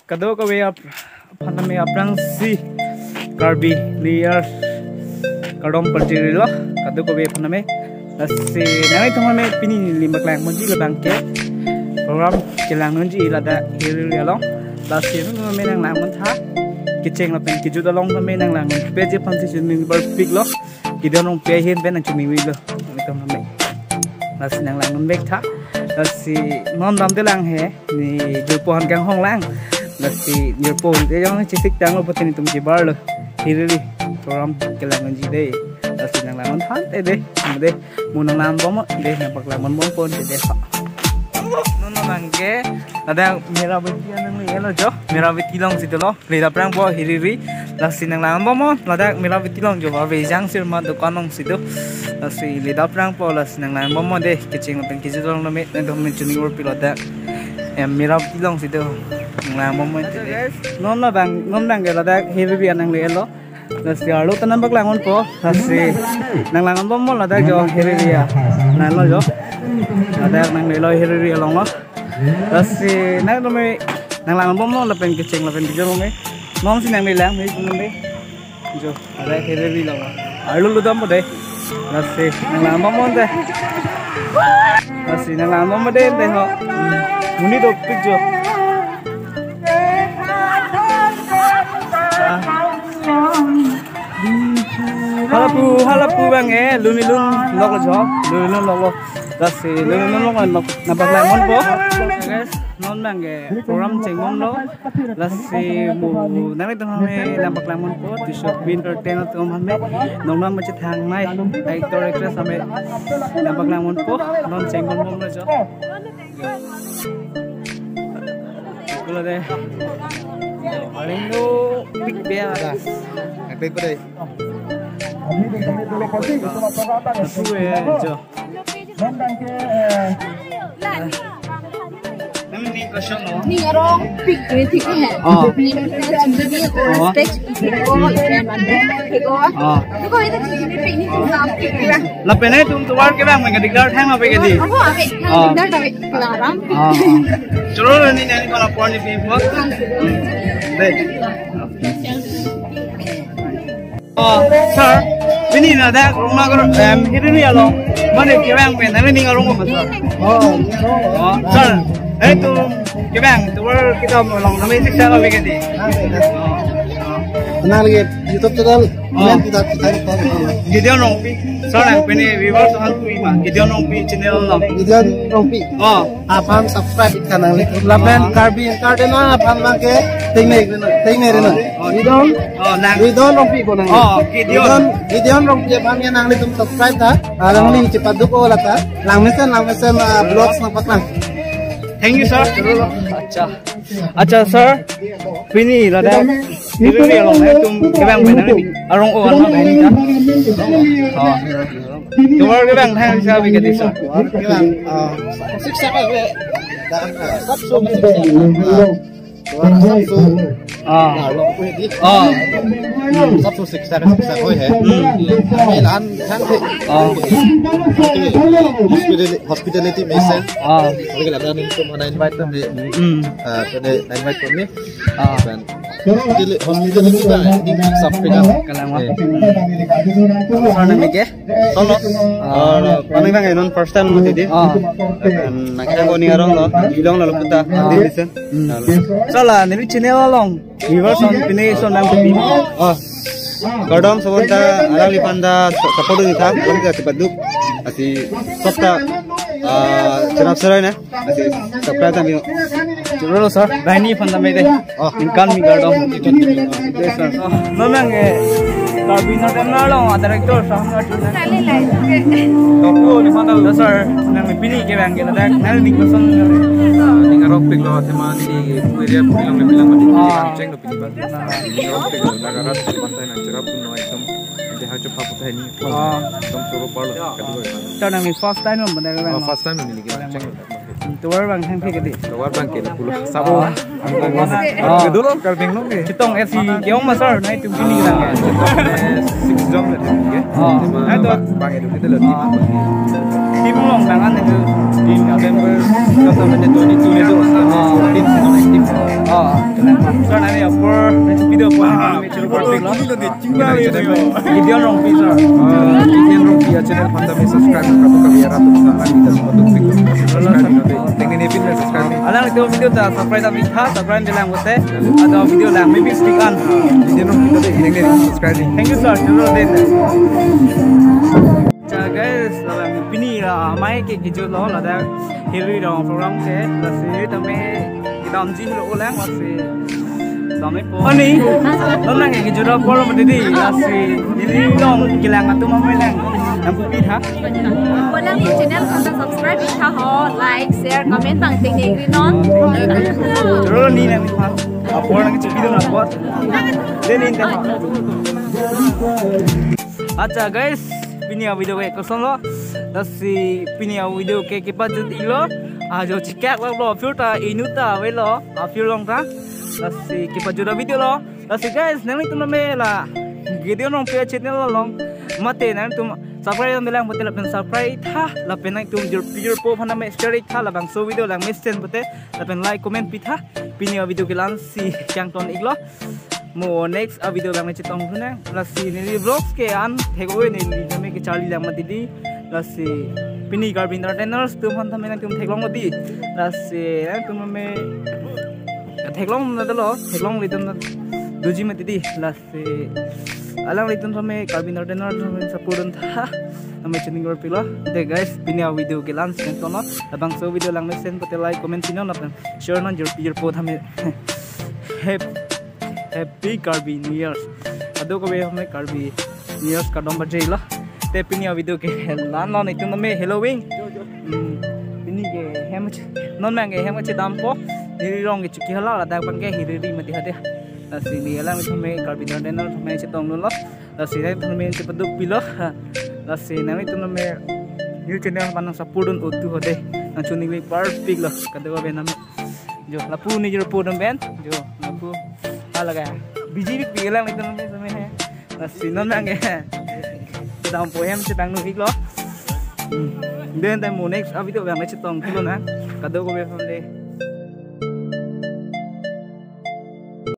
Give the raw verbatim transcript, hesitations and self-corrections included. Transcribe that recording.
Kadokave ap-, aphan tame aphrangsi Karbi New Year kardom pajirlo, kadokave aphan tame. Lasi nanglitum tame pini neli paklang ponji labang ke program kelang unji ladak Hiriri along. Lasi nanglitum tame nanglang pontha, kecheng lapen kejut along tame nanglang ponji aphansi choningri parpiklo. Gideon Rongpi ahin pen nangchoningri lo. Nanglitum tame. Lasi nanglang ponbek tha. Lasi non damde lang he. Ne jirpo aphan kanghong lang. Lasi jirpo te jong chesik tanglo pute netum chebarlo. Hiriri program kelang unji dei. Lasi nanglang pontha te dei. Mo dei. Mo nanglang ponbom dei, nangpaklang ponbom pon te dei. Non labang ke ladak Meravati anang le-elo jo. Meravati alongsi dolo. Leda prang po Hiriri. Lasi nanglang ponbom ladak Meravati along jo, ave jangsir ma dokan alongsi do. Lasi leda prang po, lasi nanglang ponbom dei, kecheng lapen kejut along tame, nangtum tame choningripik ladak. Em, Meravati alongsi do. Nanglang ponbom dei. Non labang, non labang ke ladak Hiriri anang le-elo. Lasi arlo ta nangpaklang ponpo. Lasi nanglang ponbom ladak jo Hiriri anang lo jo. Ladak nang le-elo Hiriri along lo. Lasi nangtum tame nanglang ponbom lapen kecheng lapen kejut tame. Nonsi nanglelang, ni tum tame. Jo, ladak Hiriri along. Arlo lutdampo dei. Lasi nanglang ponbom dei. Lasi nanglang ponbom dei dei ho. Monit dopik jo. Ah. Halapu, halapu abang eh, lun milun lok lo jo. Lun milun lok lo. Lasi lun milun lok lo, nangpaklang ponpo. Guys, non abang eh program chengbomlo. Lasi mo nanglitum tame nangpaklang ponpo, Tishok Entertainer atum tame, nongnam machethangnei actor actress tame nangpaklang ponpo, non chengbomlo jo. Kulo dei. Aling dopik bia. Epek ko dei. Asu eh jo. Ning arongpik ni thik he. Oh. Ni na chingki ni ko stage ko, ikan mandang ko. Oh. Ko ita chingki ni pik ni thik na pik ra. Lapen netum tovar kevang abang ke dikdar thang abang ke dei. Oh, abang ke dikdar abang ke laram. Oh. Choro ni nani kono apor ni pik po. Dei. Oh, sir, pini ladak Rongma Kro-, em, Hiriri along. Mane kevang pen, nangli ning arong ko, sir? Oh, oh, sir. Eh, tu kevang, tovar kedam along, nangli siksa lo abang ke dei. Nang lagi YouTube channel, oh. Main kita, kita, kita. Gideon Rongpi. Sir, nang pini viewers aphan pu-i ma. Gideon Rongpi channel lo. Gideon Rongpi. Oh. Aphan subscribe ik tha nangli. Lapen, ah, Karbi Entertainer aphan abang ke tengneri na, tengneri na. Oh, oh. Gideon, oh, nang. Gideon Rongpi ko nang. Oh, Gideon. Gideon, Gideon Rongpi aphan ke nanglitum subscribe tha. Ah, nangli, oh, chepaduk-o lata. Langmesen, langmesen, ah, vlogs nangpaklang. Thank you, sir. Acha. Acha, sir. Pini ladak Hiriri along netum kevang pen nangli arong ko anma pen ta. Oh. Tovar kevang thang siksa abang ke dei, sir? Kevang, ah, siksa ka ve. Dak, ah, sab so siksa. Ah. Tovar sab so. Ah. Ah, lo ko di. Ah. Sab so siksa ka siksa ko he. Hmm. Kami lan thang the. Ah. Hospitality, hospitality mesen. Ah. Kami ke ladak netum mana invite kami. Hmm. Ah, kami invite kami. Ah. Pen hospitality, hospitality ba, ini sampai kan. Kalang wa. Eh. Sir, nangli ke? Solo. Ah. Or, paning bang non first time mati dei. Ah. Pen nangkang ko ning arong lo, ilong lo puta, ah, dei listen. Hmm. Sir, la, neli channel along viewers aphan pini son nangpi. Ah. Kardom sob ta, alangliphan ta support dun tha, alang ta chepaduk. Lasi sob ta, ah, cherap serai na. Lasi subscribe tame. Choro lo, sir. Banghini aphan tame dei. Oh. Ningkan ni kardom. Dei, sir. Oh, non abang eh Karbi Entertainer along a director sir. Kali lai. Tokyo ni phan ta lo, sir. Nangli pini kevang ke ladak. Nangli ning koson. Ning arongpik lo, athema neli pu area pu ilong le bilang mati. Ah. Cheng lo pini ba. Ning arongpik lo, Nagaraj pantai nangcherap dun lo ekdom. Dia ha chop ha putai ni. Ah. Ekdom choro parlo. Kadokave. Sir, nangli first time lo, benar kan? Ah, first time neli ke. Cheng lo. Tovar abang thang the ke dei. Tovar abang ke pulo. Sabo. Ah. Ah. Kedolo Karbi Anglong ke. Chetong esi ke-ong ma sir, nangtum pini lang. Chetong, eh, six jon le ke. Oh, bang, itu kita lebih. Team along bang kan itu. Team member, kita menjadi twenty-two itu. Oh, team sih active. Oh, so nanti apa, next video apa, make sure public lo. Gideon Rongpi, sir. Gideon Rongpi a channel aphan tame subscribe, kabu kabi arat atum aphan kita semua dukpik. Subscribe, nanti tingni pin subscribe. Alanglitum video ta subscribe ta pitha, subscribe bilang bote. Ada video lang, maybe stick on. Gideon Rongpi ta tingni subscribe. Thank you, sir. Juro din. Cha guys, lalang pini la mai ke kejut lo, ladak Hiri rong program ke, lasi tame kedamji lo lang, lasi dame po. Ani, non nang ke kejut lo polo mati di, lasi Hiri rong kelang atum mai lang, nang pi tha. Kolang ni channel aphan ta subscribe tha ho, like, share, comment tang ting ting ri non. Juro ni nang pi tha. Apor nang chipi don apor. Then in tha. Acha guys, pini a video ke koson lo. Lasi pini a video ke kepajut iklo. Ajo chikak lo lo, aphi ta inut ta avelo, aphi along ta. Lasi kepajut a video lo. Lasi guys, nanglitum tame la Gideon Rongpi a channel along mate nangtum subscribe dam bilang bote lapen subscribe tha, lapen nangtum jur pijur po aphan tame share tha, labangso video lang mesen bote lapen like comment pi tha. Pini a video ke la-ansi kangton iklo. Mo next a video lang chetong thu nang. Lasi neli vlogs ke an thek oi, neli tame kecharli lang mati di. Lasi pini Karbi Entertainers atum aphan tame nangtum theklong mati. Lasi nangtum tame theklong na dolo, theklong litum na doji mati di. Lasi alanglitum tame Karbi Entertainers tame support dun tha. Tame channel gor pilo. De guys, pini a video ke la-ansi kangton lo. Labangso video lang mesen bote like comment pi non lapen share non jur pijur po tame. Hep Happy Karbi New Year's. Kadokave tame Karbi New Year's kardom pajirlo. Te pini a video ke la-an lo, netum tame Halloween. Hmm, pini ke hem ch-, non mang ke hem chedam po. Hiri rong ke chuki hala, ladak bang ke Hiri ri mati hade. Lasi neli alang tame Karbi Entertainers tame chetong dunlo. Lasi nangtum tame chepaduk pilo. Lasi nangtum tame new channel aphan nang support dun otu hode. Nang chuning wi parpik lo. Kadokave tame. Jo, lapu ni jur po dam ben. Jo, lapu. Hala ga. Busy pik pik lang netum tame tame he. Lasi non mang ke. Dam po hem chetong nu iklo. Hmm. Then time mo next a video bang chetong iklo na. Kadokave tame.